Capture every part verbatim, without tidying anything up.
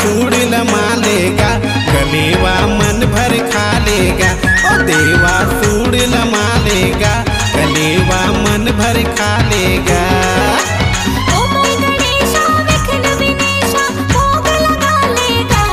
सूड़ लमा लेगा, कलेवा मन भर खा लेगा। ओ देवा सूड़ लमा लेगा, कलेवा मन भर खा लेगा। ओ मोर गणेशा, विघ्न विनेशा, भोग लगा लेगा।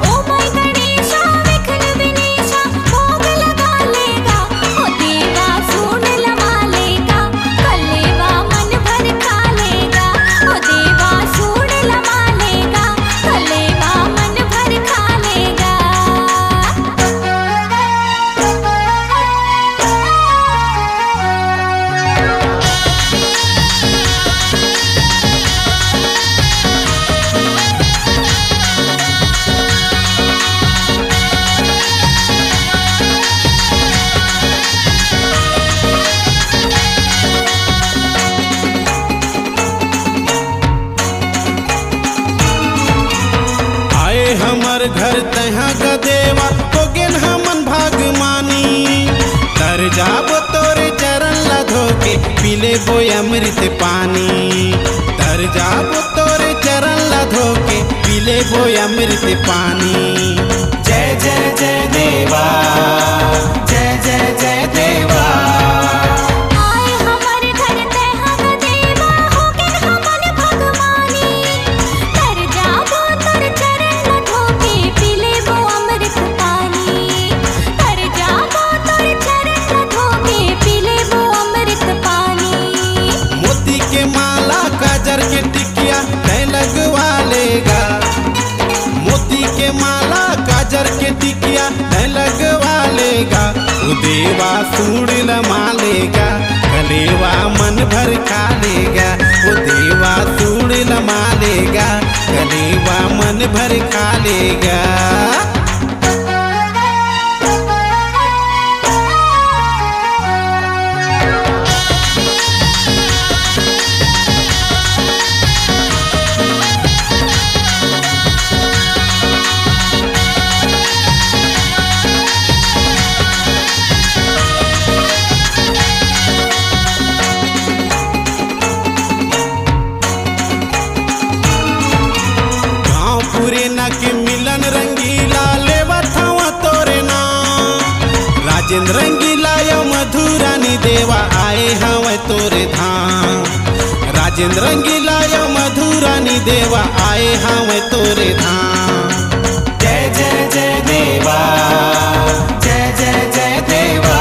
ओ मोर गणेशा, विघ्न विनेशा, भोग लगा लेगा। ओ देवा सूड़ लमा लेगा, कलेवा मन भर खा लेगा। ओ देवा सूड़ लमा लेगा, कलेवा मन भर खा लेगा। आए हमर घर तैहा ग देवा, होगेन हमन भागमानी। तर जाबो तोरे चरण ला धोके, पी लेबो अमृत पानी। तर जाबो तोरे चरण ला धोके, पी लेबो अमृत पानी। जय जय जय देवा, जय जय जय देवा। आए हमर घर तैहा ग देवा, होगेन हमन भागमानी। तर जाबो तोर चरण ला धोके, पी लेबो अमृत पानी। तर जाबो तोर चरण ला धोके, पी लेबो अमृत पानी। मोती के माला काजर के टिकिया तैं लगवा लेगा। मोती के माला काजर के टिकिया तैं लगवा लेगा। ओ देवा सूड़ लमा लेगा, कलेवा मन भर खा लेगा। ओ देवा सूड़ लमा लेगा, कलेवा मन भर खा लेगा। गाँव पुरेना के मिलन रंगीला, लेवत हवा तोरे नाम। राजेंद्र रंगीला या मधुरानी देवा, आए हवै तोरे धाम। राजेंद्र रंगीला या मधुरानी देवा, आए हवै तोरे धाम। जय जय जय देवा, जय जय जय देवा।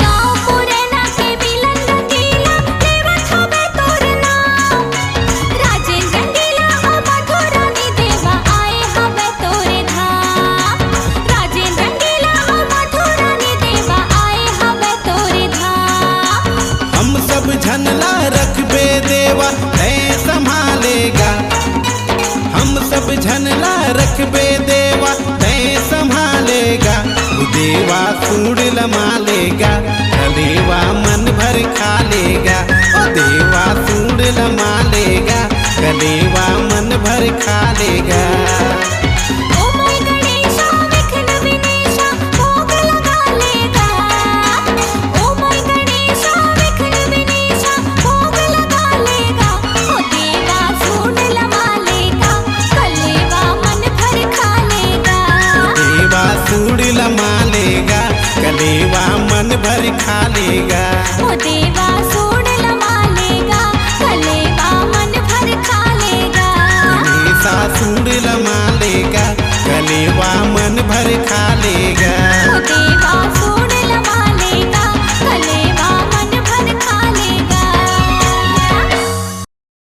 गाँव पुरेना के मिलन रंगीला, लेवत हवै तोर नाम। राजेंद्र रंगीला अउ मधुरानी देवा, आए हवै तोरे धाम। राजेंद्र रंगीला अउ मधुरानी देवा, आए हवै तोरे धाम। हम सब झन ला रखबे देवा, तैं संभालेगा। हम सब झन ला रखबे देवा, तैं संभालेगा। ओ देवा सूड़ लमा लेगा, कलेवा मन भर खा लेगा। ओ देवा सूड़ लमा लेगा, कलेवा मन भर खा लेगा। ओ मोर गणेशा, विघ्न विनेशा, भोग लगा लेगा। ओ मोर गणेशा, विघ्न विनेशा, भोग लगा लेगा। ओ देवा सूड़ लमा लेगा, कलेवा मन भर खा लेगा। ओ देवा सूड़ लमा लेगा, कलेवा मन भर खा लेगा। ओ देवा